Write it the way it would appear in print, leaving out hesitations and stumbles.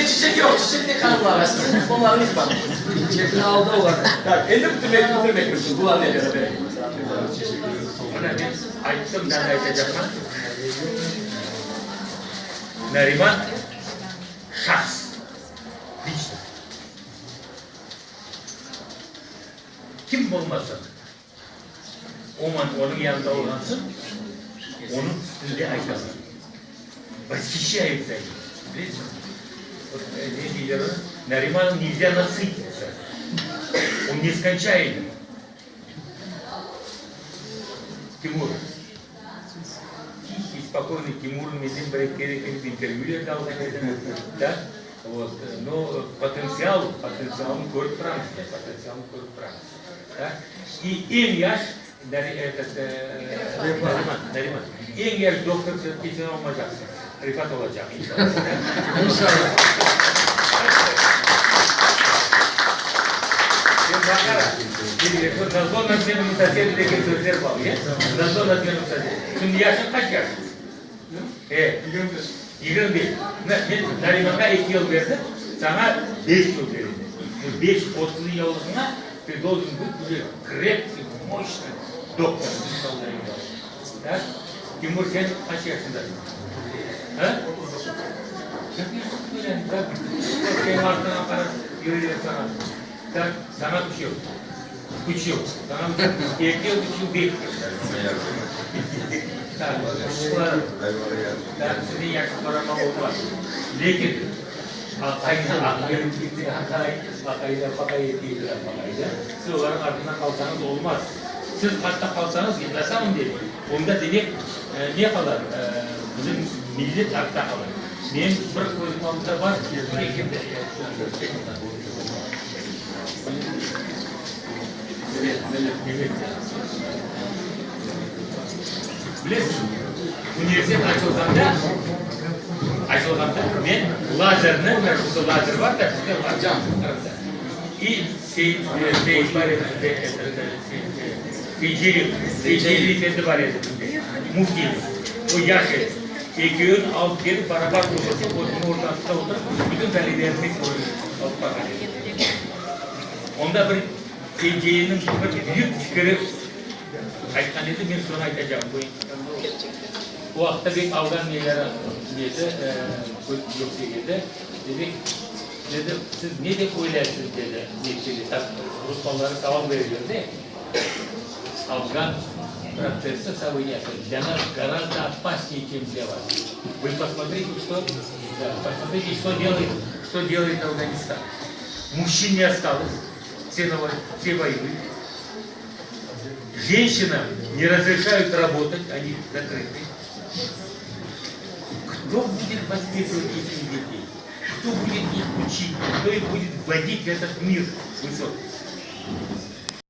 Bizde çiçek yoq, çiçek tek hanımlarğa, siziñ diplomlarıñız bar. Çiçekni aldı olar. Tak, endi bitirmek, bitirmek mümkün. Bularnen beraber. Mına men ayttım, daa da aytacaqman. Nariman şahs, liçnost. Kim bolmasın, oman onıñ yanında olğan soñ, onıñ üstünde aytalar. Vasihişayutsa ey, bilesiñmi? Vot, ne deyler onı, Narimanov nelzâ nasıtitsa, on neskonçaemıy. Timur, tihий, spokoynıy Timur menden bir kere kelip intervyüler de alğan edi, da, vot, no, potentsial, potentsialını körip turamız, potentsialını körip turamız, da. İ eñ yaş, etot, Nariman, Nariman, eñ yaş doktor vse-tki sen olmaycaqsıñ, Refat olacaq, inşallah. İnşallah. Sen baqara, nazlo nadmennomu sosedu degen sözler bar, ya? Nazlo nadmennomu sosedu. Şimdi yaşıñ qaç yaş? E. 25. 25. Mına, men Narimanğa eki yıl berdim, saña beş yıl berem. Beş, 30 yıllığıña ты должен быть уже крепкий, мощный doktor, inşallah, inşallah. Timur, sen qaç yaşındasıñ? A? Seniñ artıña qarap yürüyler saña. Tak, saña üç yıl. Üç yıl. Saña üç yıl. Eki yıl, üç yıl, beş yıl. Tak, quşçıqlarım. Tak, sizden yaşnı soramaq olmaz. Lâkin aqayına, aqay, aqay, aqayda, paqay deyler, paqayda. Siz olarnıñ artından qalsañız olmaz. Siz artta qalsañız, na samom dele, onda demek ne qalar, bizim millet artta qalar. Menim bir közüm aldında bar, Bilesiñizmi, universitet açılğanda, açılğanda men lazerni, mına şurada lazer bar da, sizde lazer, Qırımda, i Seit bar edi bizde, Seytcelil, Seytcelil efendi bar edi bizde, müftiyimiz, o yaş edi. Ekevini alıp kelip, barabar oturtıp, özüniñ ortasında oturıp, bütün talebelerine alıp barğan edi. Onda bir Seytcelilniñ bir büyük fikiri aytqan edi, men sonı aytacağım. O vaqıtta bek alğan neleri nesi yoq degende, demek, Dedi, siz ne dep oylaysız, dedi, neticede tap rus balaları saval bereler de, Afgan protsessi событiyası для нас gorazdo opasneye, чем для вас. Вы posmotrite, что, da, posmotrite, что делает, что делает Афганистан. Mujçin ne ostalos, vse na vse voyuyut. Jenşinam ne razreşayut rabotat, oni zakrıty. Kto budet vospitovat etih detey? Kto budet ih uçit, kto ih budet vvodit v etot mir vısokий?